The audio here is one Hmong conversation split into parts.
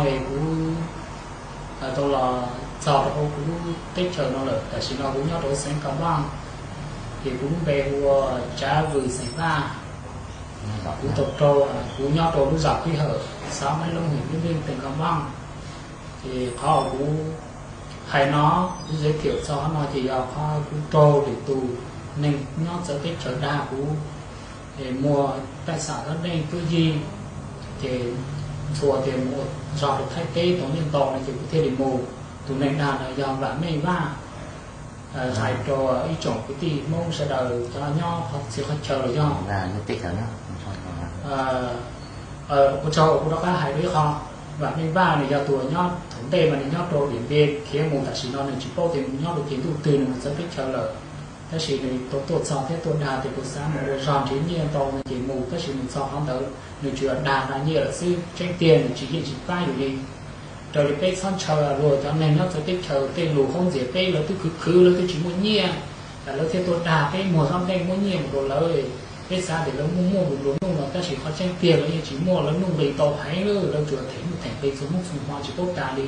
Ces kuv tau los txog rau hauv kuv lub teb chaws no lawm. Tam sim no kuv nyob rau xeev Ka Npaj, ces kuv lub npe hu ua Tsav Vwm xeem Vaj. Kuv tau raug, kuv nyob rau lub zos Kwj Hawm, xav Maiv Loob, hwm Maiv Loob, teem Ka Npaj. Ces qhov uas kuv hais no, kuv zes thiam txog qhov no ces yog qhov kuv raug lwm tus neeg nyob txawv teb chaws dag kuv, muag taij xam dab neeg tuab yig, ces txhua tias mus zog rau Thaib teb tau nyiaj ntau no ces kuv thiaj li mus. Tus neeg dag no yog Vam Mej Vaj, hais rau ib tsoom kwv tij Hmoob sawv daws cov nyob qhov txhia qhov chaw los yog ua tsaug kuv rov qab hais rau ib qho. Vam Mej Vaj nws yog tus nyob thaum ntej mas nws nyob rau Diam Npias khiav mus, tam sim no nws tsis paub tias mus nyob rau ces ntuj twg nws mus txawv teb chaws lawm. Tab sis nws tau tuaj txog thiab tuaj dag tias kuv xav mus ua zog nrhiav nyiaj ntau no ces mus, tab sis mus txog qhov ntawd nws tsuas yog dag dag nyiaj lawm xwb, tseeb tiag nws tsis yeej tsis pab yus li. Raws li peb txhob ntshaw luag cov neeg nyob txawv teb chaws tej lus haub ntxias peb, lawv twb khwv khwv lawv twb tsis muaj nyiaj, lawv thiaj tuaj dag peb muag dab neeg muab nyiaj mus rau lawv. Peb xav tias lawv muaj muaj lus luag nuj no, tab sis qhov tseeb tiag lawv yeej tsis muaj, lawv nuj nqis tau heev, lawv tsuas them nuj them nqis txhua hnub txhua hmo tsis paub tas li.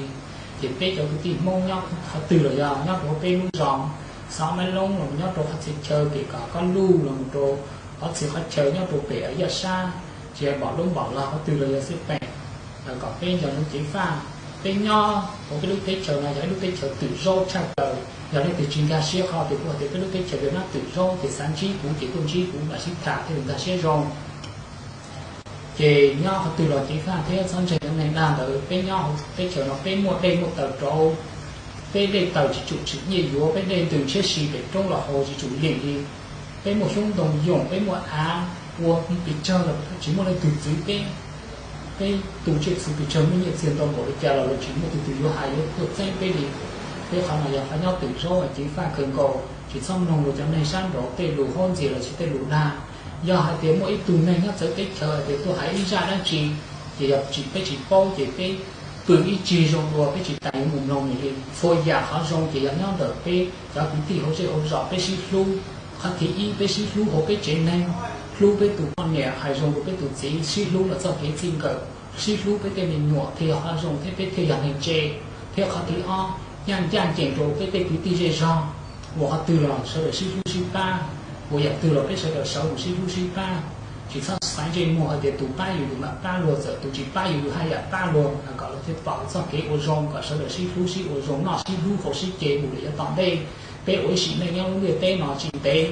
Ces peb cov kwv tij Hmoob nyob qhov twg los yog nyob rau peb lub zos xav Maiv Loob los nyob rau qhov txhia chaw, kis kom koj luj los rau qhov txhia qhov chaw nyob rau pem Yaj Sab, tsis hais Npam Loob Npam Lag qhov twg los yog xij peem, kom peb nco ntsoov ceev faj. Peb nyob hauv peb lub teb chaws no yog ib lub teb chaws twm zaub tshaj plaws. Yog leej twg tsis nkag siab qhov tias kuv hais tias peb lub teb chaws yog nyob twm zaub ces xav ntsib kuv ces tuaj ntsib kuv mam sib tham thiaj li nkag siab zoo. Ces nyob qhov twg los ceev faj thiab txhob ntseeg cov neeg dag ntawd. Peb nyob hauv teb chaws no peb muaj dej muaj taws rau, peb dej taws tsis tsum tsim nyiaj yuav, peb dej ntws ntshiab si pem roob los haus tsis tsum lim li. Peb muaj xyoob ntoo yoom, peb muaj av ua pes tsawg los tsis muaj leej twg txwv peb. Peb tu tsiaj txhu pes tsawg, muaj nyiaj txiag ntau npaum li cas los tsis muaj leej twg yuav hais yuav tuaj txeeb peb li. Peb qhov no yog qhov nyob twm zaub ceev faj kawg nkaus, tsis txhob mloog luag cov neeg sab nraud tej lus haub ntxias los sis tej lus dag. Yog hais tias muaj ib tug neeg nyob txawv teb chaws hais tias tuaj hais ib zaj dab tsi, ces yog tsis peb tsis paub ces peb pw ib tsig zoo dua, peb tsis tas yuav mus mloog nws li. Txhua yam qhov zoo ces yog nyob ntawm peb cov kwv tij hauv zej hauv zos peb sib hlub. Qhov thib ib, peb sib hlub hauv peb tsev neeg, hlub peb tus poj niam, hais zoo rau peb tus txiv, sib hlub los txoj kev txij nkawm, sib hlub peb tej me nyuam thiaj yog qhov zoo thiab peb thiaj yog neeg ntse. Thiab qhov thib ob, ncaj ncaj ncees rau peb tej kwv tij zej zog, ua qhov twg los sawv daws sib hlub sib pab, ua yam twg los peb sawv daws sawv mus sib hlub sib pab. Tsis txhob xaiv ntsej muag hais tias tus pab yus yus mam pab luag, txawm tus tsis pab yus yus haj yam pab luag, kom luag thiaj pom txoj kev ua zoo, kom sawv daws sib hlub sib ua zoo, noj sib hlub haus sib ce mus lawm yav tom ntej. Peb ua ib sim neej nyob lub ntiaj teb no tsis ntev,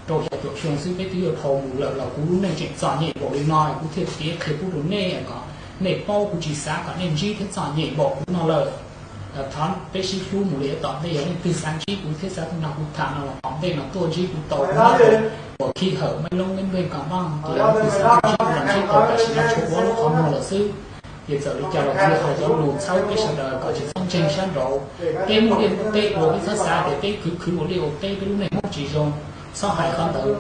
rau xya caum xyoo xwb peb twb yuav dhau mus lawm los kuv lub neej tseem txom nyem npaum li no, kuv thiaj piav qhia pub rau nej kom nej paub, kuv tsis xav kom nej ntsib thiab txom nyem npaum kuv no lawm. Thov peb sib hlub mus li yav tom ntej, yog leej twg xav ntsib kuv thiab xav tuaj nrog kuv tham no los tom ntej no tuaj ntsib kuv tau, kuv nyob rau Kwj Hawm, Maiv Loob, Maiv Npeej, Kam Npaj, ces yog leej twg xav tuaj ntsib kuv los ntsib tau, tam sim no tshuav ua lub qhov muag lawm xwb. Ces txawm li cas los kuv yuav hais cov lus txhawb peb sawv daws kom tsis txhob ntseeg sab nraud. Peb muaj dej muaj teb ua, peb txhob xav tias peb khwv khwv ua liaj ua teb peb lub neej Hmoob tsis zoo, txhob hais qhov ntawd.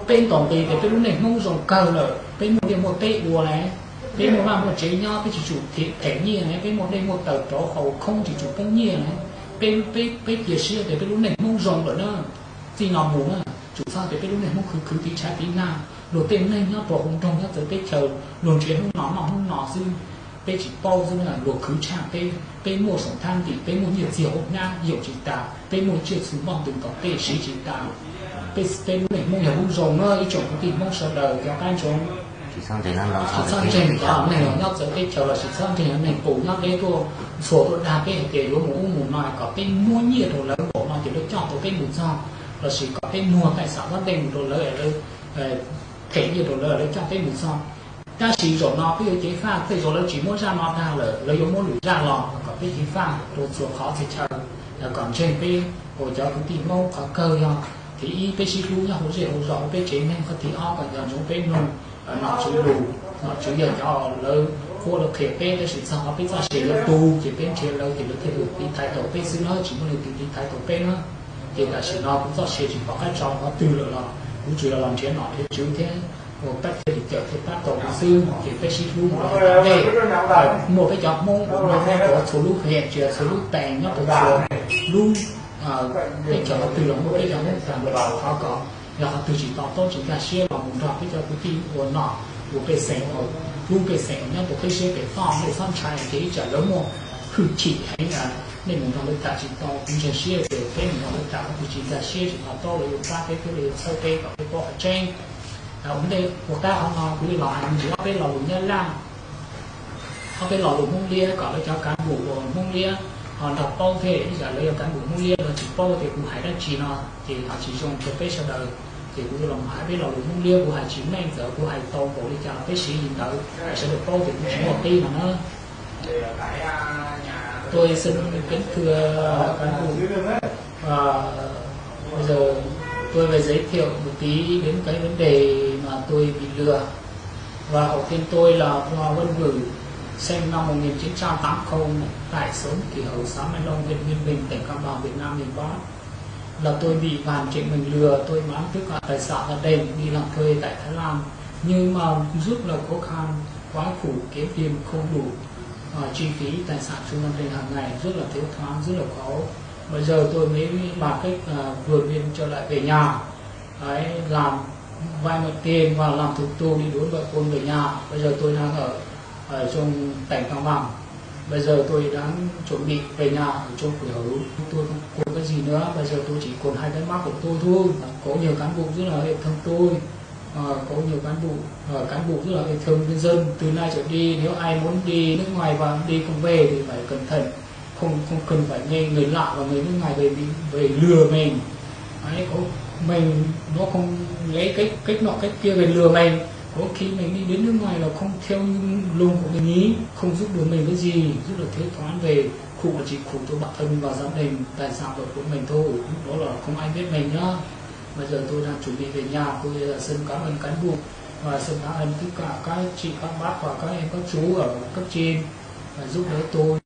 Peb ntaus nqi tias peb lub neej Hmoob zoo kawg lawm, peb muaj liaj muaj teb ua na, peb muaj vaj muaj tsev nyob, peb tsis tsum them nyiaj na, peb muaj dej muaj taws rauv haus khoob tsis tsum poob nyiaj na. Peb, peb, peb cia siab tias peb lub neej Hmoob zoo lawm na. Txij no mus na, tsum txhob tias peb lub neej Hmoob khwv khwv tiv tshav tiv nag, luag tej neeg nyob rau hauv nroog nyob txawv teb chaws luag nrhiav hnub no noj hnub no xwb. Peb tsis paub xwb na, luag khwv tshaj peb, peb muaj saum thab ntim, peb muaj nyiaj txiag hauv hnab yoom tsis tas, peb muaj tsiaj txhu npoj ntws tom tej siv tsis tas. Peb, peb lub neej Hmoob yog lub zoo na, ib tsoom kwv tij Hmoob sawv daws cov qab ntsoov. Tsis txhob ntseeg cov neeg los nyob txawv teb chaws los sis txhob ntseeg cov neeg pus nyob deb tuaj ntxhua tuaj dag peb hais tias yuav mus ub mus no kom peb muab nyiaj rau lawv npaum no ces lawv coj tau peb mus txog, los sis kom peb muag taij xam dab ntej mus rau lawv, lawv them nyiaj rau lawv, lawv coj peb mus txog. Tab sis zaum no peb yuav ceev faj, tej zaum lawv tsis muab zaj no dag lawm, lawv yuav muab lwm zaj los kom peb ceev faj rau txhua qhov txhia chaw, kom ntseeg peb ua cov kwv tij Hmoob. Qhov kawg yog thib ib peb sib hlub nyob hauv zej hauv zos hauv peb tsev neeg, qhov thib ob kom nco ntsoov peb mloog nom tswv lus. Nom tswv yog cov lawv qhuab lawv qhia peb, tab sis txog qhov peb txoj sia yuav tu ces peb nrhiav lawv ces lawv thiaj li tiv thaiv tau peb xwb na, tsis muaj leej twg tiv thaiv tau peb na. Ces tam sim no kuv txoj sia tsis pom qab tso qhov twg lawm los kuv tsuas yog los nrhiav nom nrhiav tswv thiab ua pab thiaj li cawm thiaj pab tau kuv xwb. Ces peb sib hlub mus rau tom ntej, muaj peb cov Hmoob uas nyob rau txhua lub hem, tsis hais txhua lub teem, nyob rau txhua lub teb chaws qhov twg los muaj peb cov Hmoob tag nrho. Thov kom yog qhov twg tsis to taub tsis nkag siab los mus nrog peb cov kwv tij ua nom ua pej xeem mus lub pej xeem nyob rau peb seb pem toj, nej txhob ntshai ces ib tsam lawv muaj hwj chim heev, nej mus nrog lawv tham tsis tau. Kuv ntseeg siab tias peb mus nrog lawv tham, kuv tsis nkag siab tsis to taub lawv yuav pab peb thiab lawv yuav txhawb peb kom peb paub qhov tseeb. Ua ntej ua qab hov no kuv yuav los hais me ntsis ob peb lo lus Nyab Laj, ob peb lo lus Hmoob Liab kom lawv cov cán bộ Hmoob Liab ho nrog paub thiab, ib tsam lawv yog cán bộ Hmoob Liab lawv tsis paub tias kuv hais dab tsi no ces ho tsis zoo rau peb sawv daws. Ces kuv yuav los hais peb lo lus Hmoob Liab, kuv hais tsis meej, txawm kuv hais tau npaum li cas los peb siv li ntawd, sawv daws paub tias kuv tsis muaj qib no na. Tôi xin kính thưa cán bộ, à, bây giờ tôi về giới thiệu một tí đến cái vấn đề mà tôi bị lừa. Và họ tên tôi là Hoa Văn Vự, sinh năm một nghìn chín trăm tám mươi, tại xóm Kỳ Hậu, xã Mai Long, huyện Nguyên Bình, tỉnh Cao Bằng, Việt Nam miền Bắc. Là tôi bị Vàng Trịnh Bình lừa, tôi bán tất cả tài sản gia đình đi làm thuê tại Thái Lan. Nhưng mà rất là khó khăn, quá khổ, kiếm tiền không đủ, à, chi phí tài sản xung quanh trên hàng ngày, rất là thiếu thốn, rất là khổ. Bây giờ tôi mới bàn cách, à, vượt biên trở lại về nhà. Đấy, làm vay mượn tiền và làm thủ tục đi đón vợ con về nhà. Bây giờ tôi đang ở, ở trong tỉnh Cao Bằng. Bây giờ tôi đang chuẩn bị về nhà ở trong Quảng Hậu. Tôi không còn cái gì nữa. Bây giờ tôi chỉ còn hai cái mắt của tôi thôi. Có nhiều cán bộ rất là yêu thương tôi. Ờ, có nhiều cán bộ, ờ, cán bộ rất là yêu thương nhân dân. Từ nay trở đi, nếu ai muốn đi nước ngoài và đi không về thì phải cẩn thận. Không, không cần phải nghe người lạ và người nước ngoài về, về lừa mình. Đấy, có, mình, nó không lấy cách, cách nọ cách kia về lừa mình. Có khi mình đi đến nước ngoài là không theo như lòng của mình ý, không giúp được mình cái gì, rất là thiếu thốn về khổ, chỉ khổ cho bản thân và gia đình, tài sản của mình thôi. Lúc đó là không ai biết mình nhá. Bây giờ tôi đang chuẩn bị về nhà, tôi xin cảm ơn cán bộ và xin cảm ơn tất cả các chị, các bác và các em, các chú ở cấp trên, à, giúp đỡ tôi.